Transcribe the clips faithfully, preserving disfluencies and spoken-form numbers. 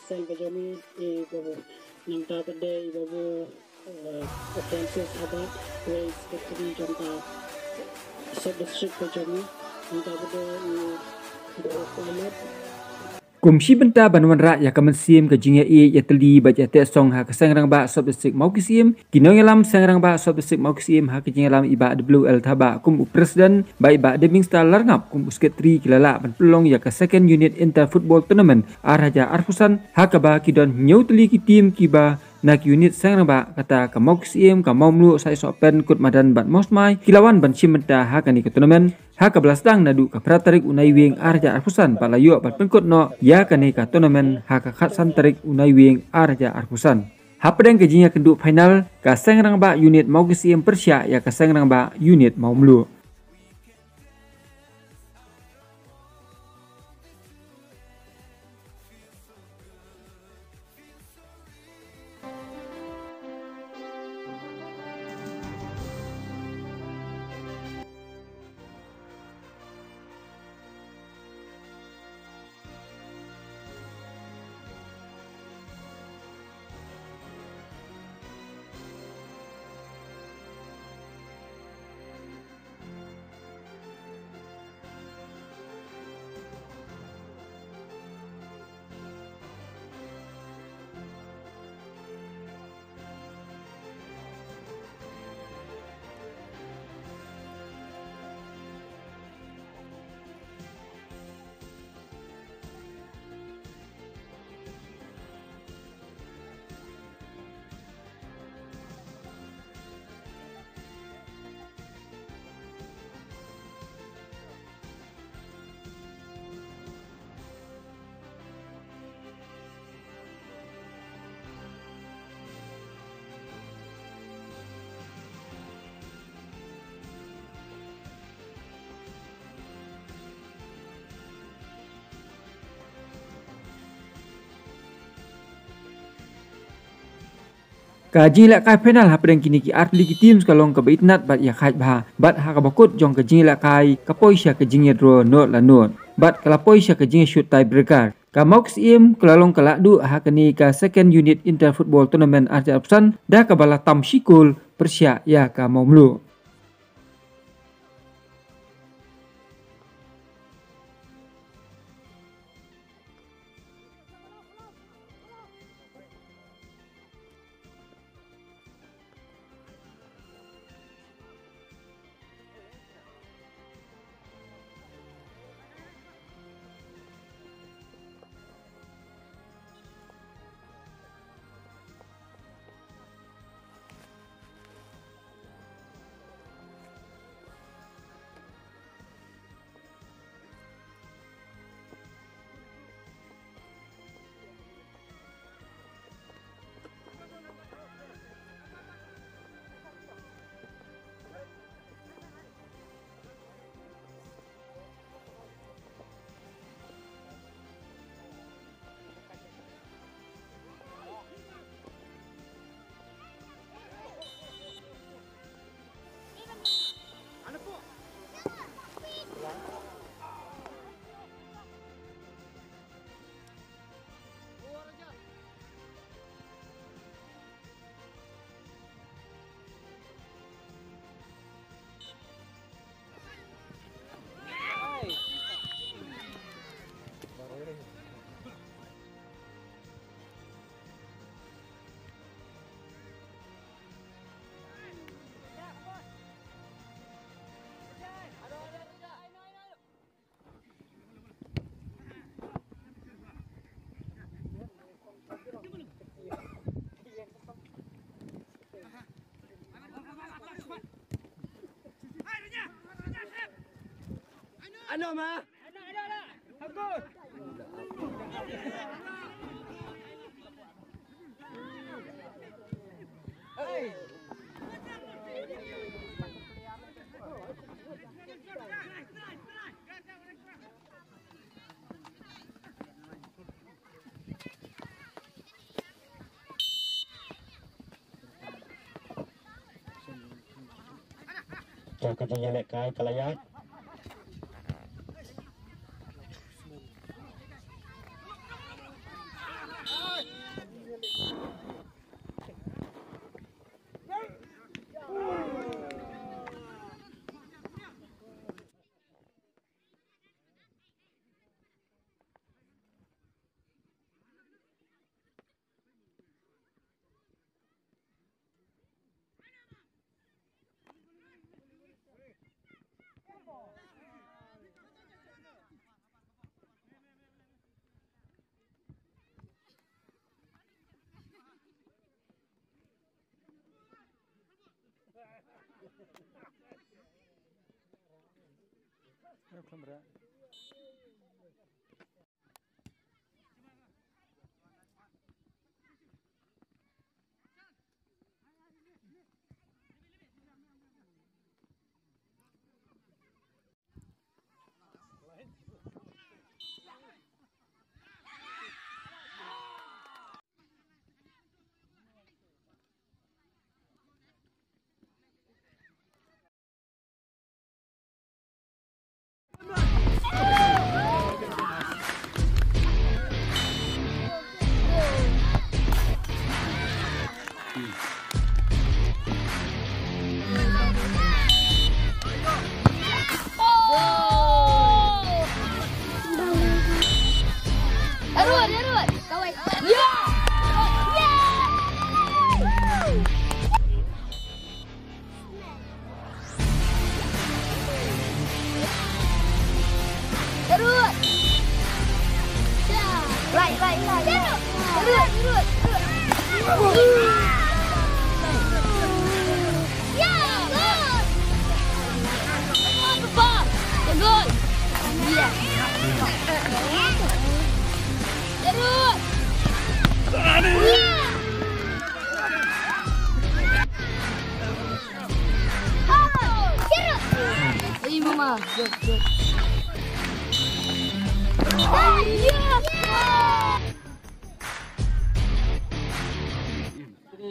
Sel ba jong ngi i babu, nangta pat de i babu, eh, Francis Habak, wei secretary jong ka sub district ba jong ngi, nangta pat de i babu pilot. Kum shi bynta ban wanrah ïa ka mynsiem ka jingïaieit ïatylli bad ïateh song ha ka seng rangbah sub district Mawkisiem, ki nongïalam seng rangbah sub district Mawkisiem ha ka jingïalam i Bah W L Thabah kum u president bad i Bah Demingstar Larngap kum u secretary ki la lah ban pynlong ïa ka second unit inter football tournament ar hajar arphew san ha kaba ki don hynñiew tylli ki team kiba na ki unit seng rangbah kata ka Mawkisiem, ka Mawmluh, Saisohpen, Kutmadan bad Mawsmai ki la wan ban shim bynta ha kane ka tournament. Ha kaba la sdang naduh ka phra tarik u Naiwieng ar hajar arphew san bad la ïoh ban pynkut noh ïa kane ka tournament ha ka khatsan tarik u Naiwieng ar hajar arphew san. Hapdeng ka jingïakynduh final ka seng rangbah unit Mawkisiem pyrshah ïa ka seng rangbah unit Mawmluh. Ka jingïalehkai final hapdeng kine ki artylli ki teams ka long kaba itynnad bad ïakhaid bha bad ha kaba kut jong ka jingïalehkai ka poi sha ka jingïadraw not la not bad ka la poi sha ka jingïashut tiebreaker. Ka Mawkisiem ka la long ka la duh ha kane ka second unit inter football tournament ar hajar arphew san da kaba la tam shi kol pyrshah ïa ka Mawmluh. Ano ma? To ka jingïalehkai ka la ïaid.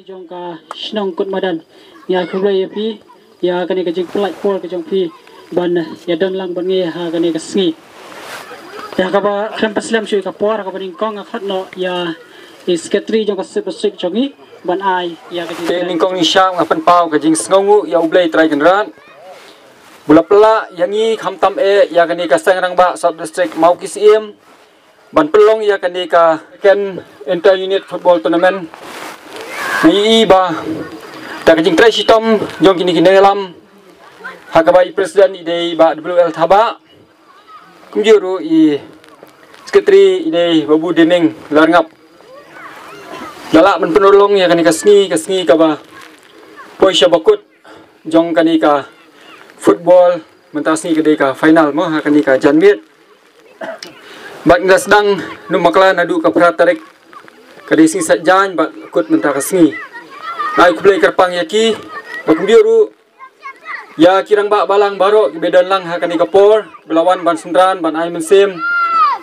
Jong ka shnong Kut Madan. Ïa khublei ïa phi ïa kane ka jingpynlait por ka jong phi ban ïa don lang bad ngi ha kane ka sngi. Ïa kaba khlem pynslem shuh ïa ka por, ha kaba nyngkong nga khot noh ïa i secretary jong ka sub district jong ngi ban ai ïa ka jingpynlait. Te nyngkong nyngshap nga pynpaw ka jingsngewnguh ïa U Blei Trai Kynrad ba u la pynlah ïa ngi khamtam eh ïa kane ka Seng Rangbah Sub District Mawkisiem ban pynlong ïa kane ka Ken Inter Unit Football Tournament. Ngi i ba da ka jingtrei shitom jong kine ki nongïalam, ha kaba i president i dei Bah W L Thabah, kumjuh ruh i secretary i dei Babu Deming Larngap, la lah ban pynurlong ïa kane ka sngi, ka sngi kaba poi sha bakut jong kane ka football. Mynta sngi ka dei ka final mo ha kane ka janmiet. Bad ngi la sdang nym bakla naduh ka phra tarik, ka dei sngi Saitjaiñ, bad kut mynta ka sngi. Nga ai khublei kyrpang ïa ki, bad kumjuh ruh ïa ki rangbah balang baroh kiba don lang ha kane ka por, ba la wan ban synran ban ai mynsiem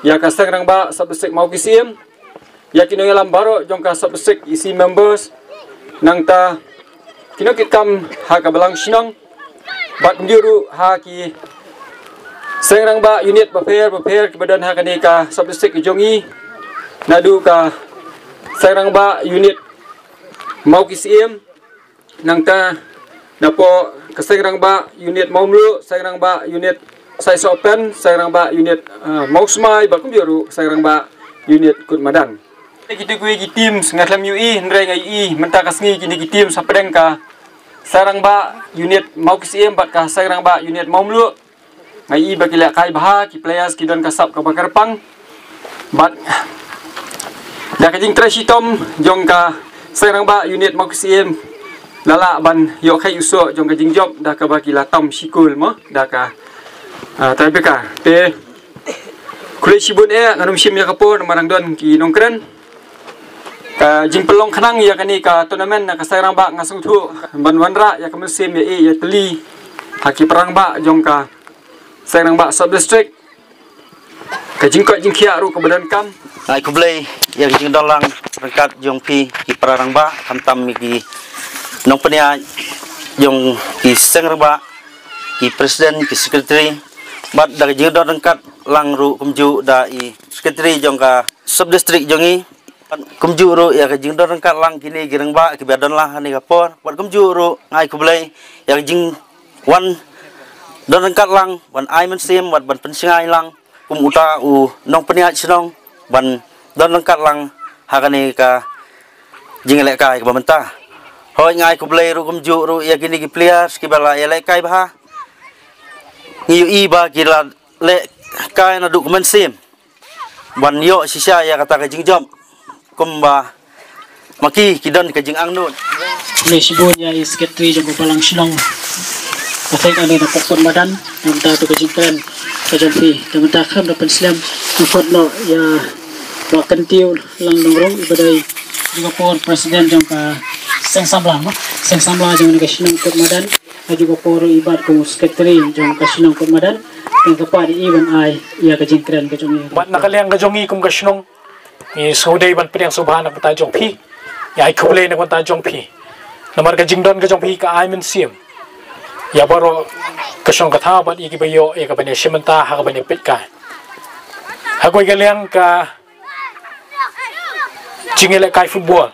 ïa ka Seng Rangbah Sub District Mawkisiem, ïa ki nongïalam baroh jong ka Sub District, E C members, nangta ki nongkitkam ha ka balang shnong, bad kumjuh ruh ha ki Seng Rangbah unit bapher bapher kiba don ha kane ka Sub District jong ngi, naduh ka Seng Rangbah unit Mawkisiem, nangta napoh ka Seng Rangbah unit Mawmluh, Seng Rangbah unit Saisopen, Seng Rangbah unit, ah, Mawsmai, bad kumjuh ruh Seng Rangbah unit Kut Madan. Kita kiwei ki teams nga khlem ïohi, hynrei nga ïohi mynta ka sngi kine ki teams hapdeng ka Seng Rangbah unit Mawkisiem bad ka Seng Rangbah unit Mawmluh. Nga ïohi ba ki lehkai bha, ki players ki don ka sap kaba kyrpang. Bad da ka jingtrei shitom jong ka Seng Rangbah unit Mawkisiem, la lah ban ïoh kheit u soh jong ka jingjop da kaba ki la tam shi kol mo da ka, ah, tiebreaker. Te khublei shibun eh, ngan nym shim ïa ka por namar dang don ki nongkren. Ka jingpynlong khnang ïa kane ka tournament na ka Seng Rangbah, nga sngewthuh ban wanrah ïa ka mynsiem ïa, ïa tylli ha ki para rangbah jong ka Seng Rangbah Sub District. Ka jingkoit jingkhiah ruh kaba donkam. Nga ai khublei ïa ka jingdon lang ryngkat jong phi ki para rangbah, khamtam ïa ki nongpynïaid jong ki Seng Rangbah, ki president, ki secretary, bad da ka jingdon ryngkat lang ruh kumjuh da i secretary jong ka Sub District jong ngi. Bad kumjuh ruh ïa ka jingdon ryngkat lang kine ki rangbah kiba don lang ha kane ka por. Bad kumjuh ruh nga ai khublei ïa ka jingwan don ryngkat lang ban ai mynsiem, bad ban pynshngaiñ lang kum uta u nongpynïaid shnong ban don ryngkat lang ha kane ka jinglehkai kaba mynta. Hooid, nga ai khublei ruh kumjuh ruh ïa kine ki players kiba la ïalehkai bha. Ngi ïohi ba ki la lehkai naduh ka mynsiem ban ïoh shisha ïa kata ka jingjop kumba ma ki ki don ka jingangnud. Khublei shibun ïa i secretary jong ka balang shnong, Ka thik ani na pokpon madan, na mynta tu ka jingkren ka jong phi, na mynta khlem da pynslem, na phot noh ïa Bah Kyntiew Langdong ruh, iba dei jong ka por president jong ka seng samla, ma? Seng samla jong ka shnong Kut Madan, ha jong ka por ruh iba dei kum u secretary jong ka shnong Kut Madan, ïa ka pat i ban ai ïa ka jingkren ka jong i. Bad na ka liang ka jong i kum ka shnong, ngi sngewdei ban pdiang sngewbha na ka bynta jong phi. Ngi ai khublei na ka bynta jong phi. Namar ka jingdon ka jong phi ka ai mynsiem ïa baroh ka shong ka thaw bad ïa kiba ïoh ïa ka ban ïashim bynta ha ka ban ïapeit kai. Ha kawei ka liang ka jingïalehkai football,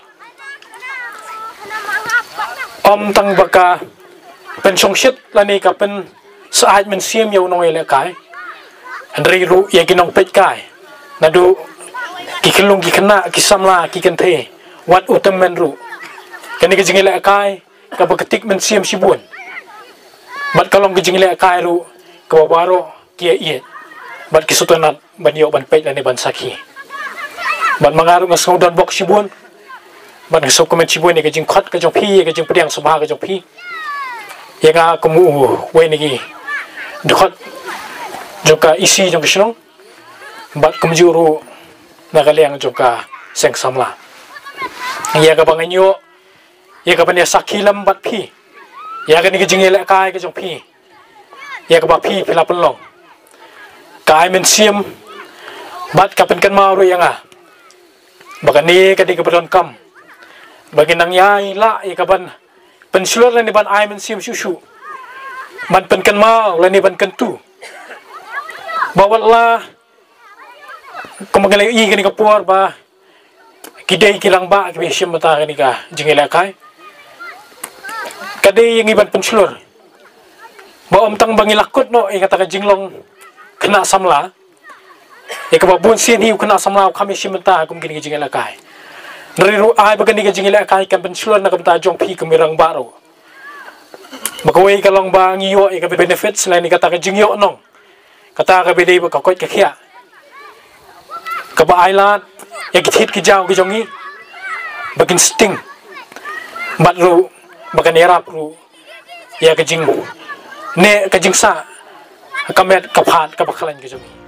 ym tang ba ka pynshongshit lane ka pyn syaid mynsiem ïa u nongïalehkai, hynrei ruh ïa ki nongpeitkai, naduh ki khyllung ki khynnah, ki samla, ki kynthei, wat u tymmen ruh. Kane ka jingïalehkai kaba ktik mynsiem shibun. Bad ka long ka jingïalehkai ruh kaba baroh ki ïaieit bad ki sngewtynnat ban ïoh ban peit lane ban sakhi. Bad ma nga ruh nga sngew donbok shibun bad nga sngewkmen shibun ïa ka jingkhot ka jong phi, ïa ka jingpdiang sngewbha ka jong phi ïa nga kum uwei na ki dkhot jong ka E C jong ka shnong, bad kumjuh ruh na ka liang jong ka seng samla. Ïa kaba ngan ïoh ïa ka ban ïasakhi lem bad phi ïa kane ka jingïalehkai ka jong phi, ïa kaba phi phi la pynlong, ka ai mynsiem bad ka pynkynmaw ruh ïa nga ba kane ka dei kaba donkam ba ngin nang ïai lah ïa ka ban pynshlur lane ban ai mynsiem shuh shuh, ban pynkynmaw lane ban kyntu ba wat la kumba ngi la ïohi kane ka por ba ki dei ki rangbah kiba ïashim bynta kane ka jingïalehkai. Ka dei ïa ngi ban pynshlur ba ym tang ba ngi la kut noh ïa kata ka jinglong khynnah samla, ïa kaba bun sien hi u khynnah samla u kham ïashim bynta kum kine ki jingïalehkai, hynrei ruh ai ba kane ka jingïalehkai kan pynshlur na ka bynta jong phi kum ki rangbah ruh. Ba kawei ka long ba ngi ïoh ïa ka benefits lane kata ka jingïohnong, kata kaba dei ba ka koit ka khiah kaba ai lad ïa ki thied ki jaw ki jong ngi ba kin sting, bad ruh ba kan ïarap ruh ïa ka jingneh ka jingsah ka met ka phad kaba khlaiñ ka jong ngi.